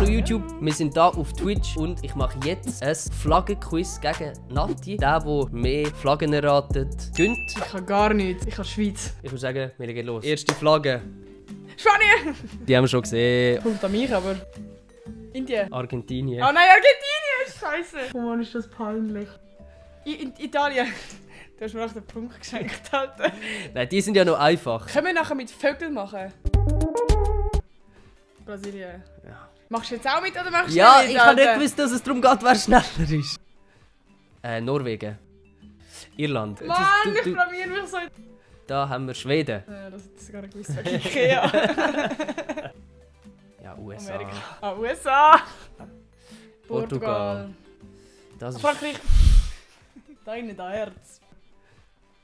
Hallo YouTube, wir sind hier auf Twitch und ich mache jetzt ein Flaggenquiz gegen Nati. Der mehr Flaggen erratet, gönnt. Ich kann gar nichts. Ich kann Schweiz. Ich würde sagen, wir legen los. Erste Flagge. Spanien! Die haben wir schon gesehen. Kommt an mich, aber... Indien. Argentinien. Oh nein, Argentinien! Scheiße! Oh Mann, ist das peinlich. Italien. Du hast mir auch den Punkt geschenkt, Alter. Nein, die sind ja noch einfach. Können wir nachher mit Vögeln machen? Brasilien. Ja. Machst du jetzt auch mit oder machst du Ja, nicht mit, ich habe nicht Alter? gewusst, dass es darum geht, wer schneller ist. Norwegen. Irland. Mann, Das- ich blamier mich so. Da haben wir Schweden. Das hätte ich gar nicht gewusst, wegen Ikea. Ja, USA. Amerika. Ah, USA. Portugal. Das ist, Frankreich. Deine da Herz.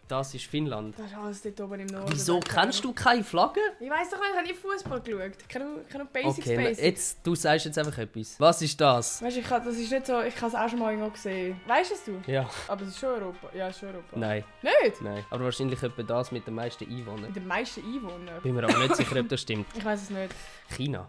das ist Finnland. Das ist alles dort oben im Norden. Wieso kennst du keine Flagge? Ich weiss doch nicht, ich habe nie Fußball geschaut. Ich kenne nur Basics, Okay, Basics. jetzt, du sagst jetzt einfach etwas. Was ist das? Weißt du, das ist nicht so, ich habe es auch schon mal irgendwo gesehen. Weißt du es? Ja. Aber es ist schon Europa. Ja, es ist schon Europa. Nein, Nicht? nein. Aber wahrscheinlich etwa das mit den meisten Einwohnern. Mit den meisten Einwohnern. Bin mir aber nicht sicher, ob das stimmt. Ich weiß es nicht. China.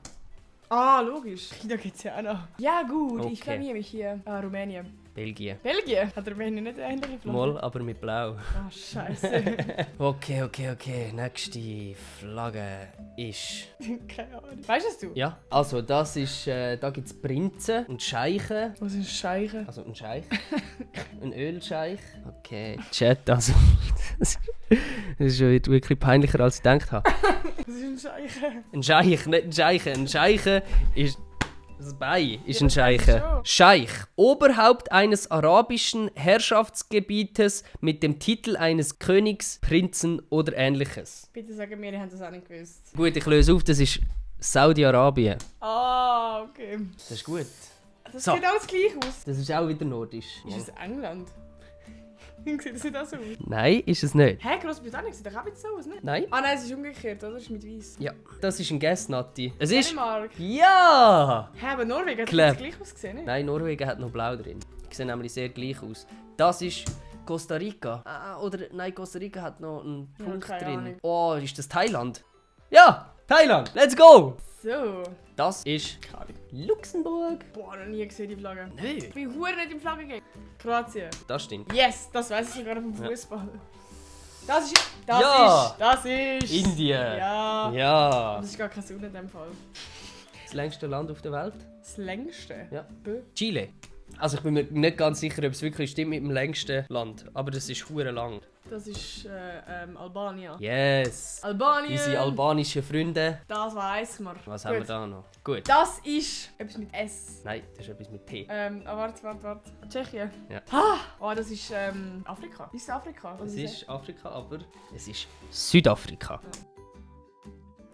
Ah, logisch. China gibt es ja auch noch. Ja gut, ich Okay. blamier mich hier. Ah, Rumänien. Belgien. Belgien? Hat Rumänien nicht eine ähnliche Flagge? Mal, aber mit Blau. Ah, scheiße. Okay. Nächste Flagge ist... Keine Ahnung. Weißt du es du? Ja, also das ist... da gibt es Prinzen und Scheichen. Was ist Scheiche? Also ein Scheich. Ein Ölscheich. Okay, Chat, also... das ist schon wirklich peinlicher, als ich gedacht habe. Was ist ein Scheiche? Ein Scheich, nicht ein Scheiche. Ein Scheiche ist... Das Bein ist Ja, ein das weiß ich Scheiche. schon. Scheich. Oberhaupt eines arabischen Herrschaftsgebietes mit dem Titel eines Königs, Prinzen oder ähnliches. Bitte sagen mir, ihr habt das auch nicht gewusst. Gut, ich löse auf, das ist Saudi-Arabien. Ah, okay. Das ist gut. Das So. sieht alles gleich aus. Das ist auch wieder nordisch. Ist es England? Sieht das nicht auch so aus? Nein, ist es nicht. Hä, Großbritannien sieht doch auch so aus, nicht? Nein? Ah nein, es ist umgekehrt, oder? Es ist mit Weiss. Ja, das ist ein Guess, Nati. Es ist... Dänemark. Ja! Hä, aber Norwegen hat Clap. das gleich ausgesehen, nicht? Nein, Norwegen hat noch blau drin. Die sehen nämlich sehr gleich aus. Das ist Costa Rica. Oder nein, Costa Rica hat noch einen Ja, Punkt keine drin. Ahnung. Oh, ist das Thailand? Ja, Thailand. Let's go! So. Das ist Luxemburg. Boah, noch nie gesehen die Flagge. Nö. Ich bin hure nicht im Flagge. Kroatien. Das stimmt. Yes, das weiß ich sogar vom Ja. Fußball. Das Ja. ist. Indien. Ja. Ja. Das ist gar kein Sonne in dem Fall. Das längste Land auf der Welt? Das längste? Ja. Bö. Chile. Also ich bin mir nicht ganz sicher, ob es wirklich stimmt mit dem längsten Land. Aber das ist hure lang. Das ist Albanien. Yes. Albanien. Unsere albanischen Freunde. Das weiss man. Was haben wir da noch? Gut. Das ist etwas mit S. Nein, das ist etwas mit T. Warte. Tschechien. Ja. Ah, oh, das ist Afrika. Ist es Afrika? Es ist Afrika, aber es ist Südafrika.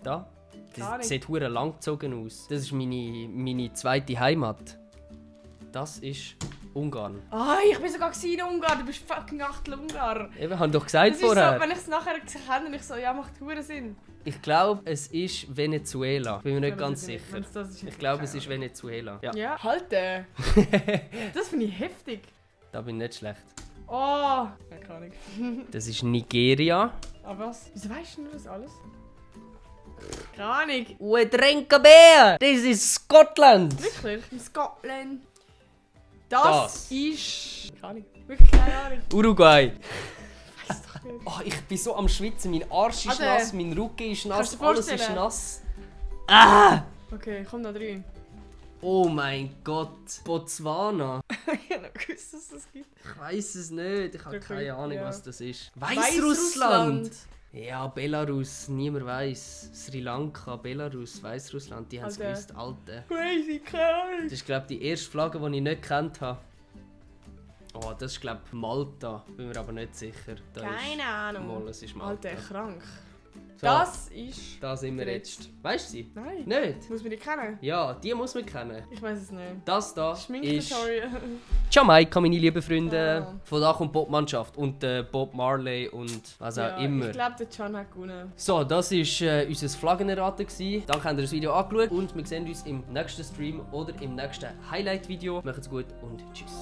Da. Keine Ahnung. Das sieht hure langgezogen aus. Das ist meine zweite Heimat. Das ist Ungarn. Ah, ich bin sogar in Ungarn. Du bist fucking Achtel Ungar. Eben, haben doch gesagt Das ist so, vorher. wenn ich es nachher kenne, ich so, ja, macht hure Sinn. Ich glaube, es ist Venezuela. Bin mir nicht Ja, ganz das ist sicher. nicht- das ist Ich glaube, es keine ist Venezuela. Ja, Ja, halte. Das finde ich heftig. da bin ich nicht schlecht. Oh, ja, keine Ahnung. Das ist Nigeria. Aber was? Wieso weißt du das alles? Keine Ahnung. We drink a beer! Das ist Scotland! Wirklich? In Scotland. Das ist... Keine Ahnung. Wirklich keine Ahnung. Uruguay. Weiss doch nicht. Oh, ich bin so am Schwitzen. Mein Arsch ist Alter. nass, mein Rücken ist nass, Kannst du dir alles ist vorstellen? nass. Ah! Okay, komm da rein. Oh mein Gott. Botswana. Ich habe noch gewusst, dass es das gibt. Ich weiß es nicht. Ich habe Okay, keine Ahnung, ja. was das ist. Weißrussland. Ja, Belarus. Niemand weiß. Sri Lanka, Belarus, Weißrussland. Die haben es Alter. gewusst, Alte. Crazy, keine Ahnung. Das ist, glaube ich, die erste Flagge, die ich nicht gekannt habe. Oh, das ist, glaube ich, Malta. Bin mir aber nicht sicher. Da Keine Ahnung. Mal, es ist Malta. Alter, krank. So, Das ist... da sind wir Letzt. jetzt. Weißt du sie? Nein. Nicht? Muss man die kennen? Ja, die muss man kennen. Ich weiß es nicht. Das da ist Schminktutorial. Jamaika, meine lieben Freunde. Ah. Von da kommt Bob-Mannschaft und Bob Marley und was auch Ja, immer. ich glaube, der Can hat gewonnen. So, das war unser Flaggenerraten. Danke, habt ihr das Video angeschaut und wir sehen uns im nächsten Stream oder im nächsten Highlight-Video. Macht's gut und tschüss.